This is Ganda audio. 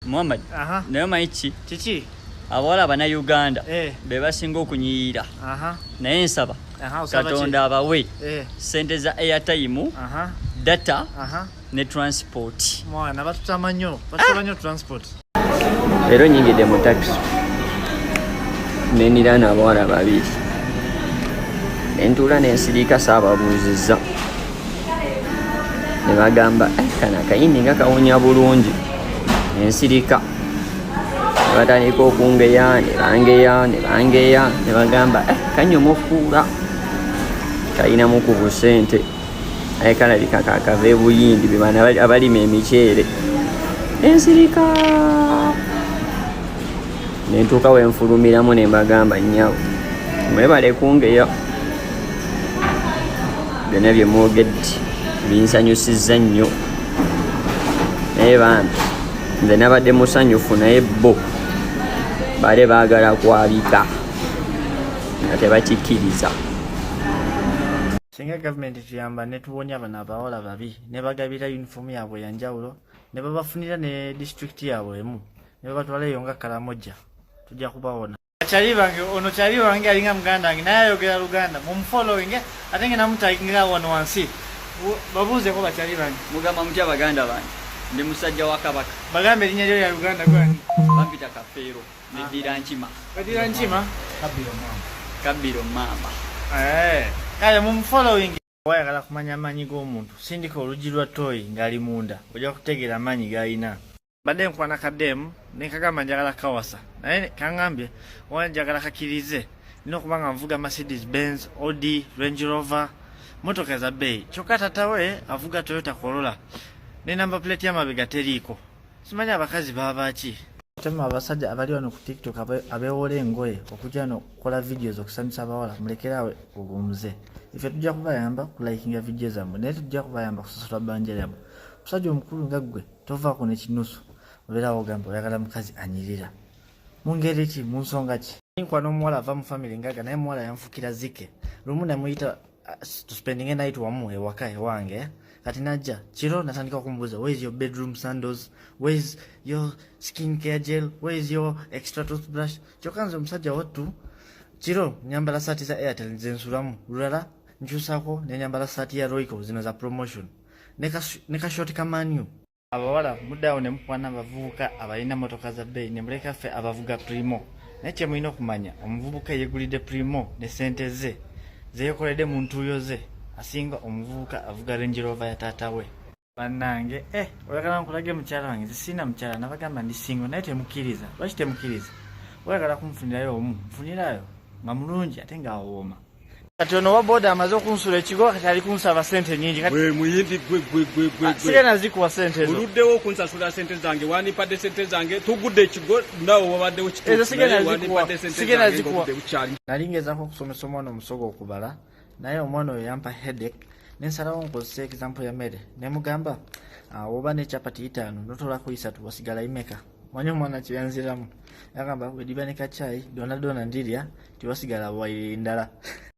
Muhammad, naye omanyi ki? Kiki? Abawala Abannayuganda Eh. be basinga okunyiyira. Naye nsaba Osaba ki? Katonda abawe sente za airtime, data ne transport. Mwana, batutama nnyo, batutama nnyo transport. Leero nyingidde mu takisi, neniraana abawala babiri, nentuula nensirika, saababuuzizza. Ne bagamba, "Eh, kano akayindi nga kawunya bulungi." Nensirika, ne batandika okungeya, ne bangeya, ne bangeya, ne bagamba, "Eh, kanyuma okuula, kalinamu ku busente, aye kalabika kakava ebuyindi, be bano abalima emiceere." Nensirika, nentuuka wenfulumiramu, ne mbagamba, "Nnyabo, mwebale kungeya, byonna bye mwogedde binsanyusizza nnyo, naye bambi nze nabadde musanyufu, naye bo bale baagala kwabika nga tebakikkiriza." Singa gavumenti tuyamba netuwonya bano abawala babi, ne bagabira yunifoomu yaabwe yanjawulo, ne babafunira ne disitulikiti yaabwe emu, ne babatwala eyo nga Karamoja, tujja kubawona. Kyali bange, ono kyali wange, alinga muganda wange, naye ayogera Luganda. Mumufollowing, ate nga namutagingira wano wansi. Babuuzeko bakyali bange. Mugamba mutya baganda bange? Ndi musajja wa Kabaka. Bagambe erinnya lyo lya Luganda gwani? Bampita Kafeero, neddira Nkima. Badira Nkima. Kabbiro Mamba. Eh, kale mumufollowing. Wayagala kumanya amaanyi g'omuntu, sindika oluggi lwa toyi ng'ali munda, ojja kutegeera amaanyi g'alina. Mbadde nkwana kadeemu, nenkagamba njagala kawasa, naye kaŋŋambye owa njagala kakirize nina okuba nga nvuga Mercedes Benz, Audi, Range Rover, motoka za bbeeyi. Kyokka tata we avuga Toyota Corolla ne number plate y'amabega teriiko. Simanyi abakazi baaba ki. Tema abasajja abali wano ku TikTok abeewola engoye okujja no okukola videos okusanyusa abawala, mulekeraawe ogwo omuze. Ife tujja kubayamba kulikinga video zammwe, naye tujja kubayamba kusasula bbanja lyammwe. Musajja omukulu nga ggwe tovaako nekinusu, obeerawo ogamba oyagala mukazi anyirira mu ngeri ki, mu nsonga ki? Nkwana omuwala ava mu family ngaga, naye muwala yanfukira zike. Lumu namuyita tuspending a night wamu ewaka ewange, eh? Kati najja kiro, natandika okumbuuza, "Where is your bedroom sandals? Where is your skin care gel? Where is your extra toothbrush?" Kyokka nze omusajja wattu kiro nyambala saati za Airtel zensulamu, lulala nkyusako nenyambala saati ya Royco, zino za promotion, ne kashoti ka Man U. Abawala muddawo ne mukwana abavubuka abalina motoka za bbeeyi, ne muleka ffe abavuga Premio. Naye kye mulina okumanya, omuvubuka yeegulidde Premio ne sente ze zeyekoledde mu ntuuyo ze asinga omuvubuka avuga Range Rover ya taata we. Bannange, eh, oyagala nkulage mukyala wange? Nze sirina mukyala, nabagamba ndi single, naye temukkiriza. Lwaki temukkiriza? Oyagala kunfunirayo omu, nfunirayo nga mulungi ate ng'awooma. Kati ono wa boda amaze okunsula ekigo, kati ali kunsaba sente nyingi. Kati Gwe muyindi, gwe gwe gwe gwe gwe. Sigenda zikuwa sente ezo. Oluddewo okunsasula sente zange. Wandimpadde sente zange tugudde ekigo, naawe wabaddewo. Ezo sigenda Kituufu, naye zikuwa. wandimpadde sente Sigenda zange zikuwa. ng'obudde bukyali. Nali ngezaako okusomesa omwana omusoga okubala, naye omwana oyo yampa headache, nensalawo nkozesa example ya mmere. Nemugamba, "Ah, woba ne chapati 5, notolako 3, wasigala imeka?" Manyi omwana kyeyanziramu? Yagamba, "Wediba ne kachayi dona dona ndirya, tiwasigala waire ndala."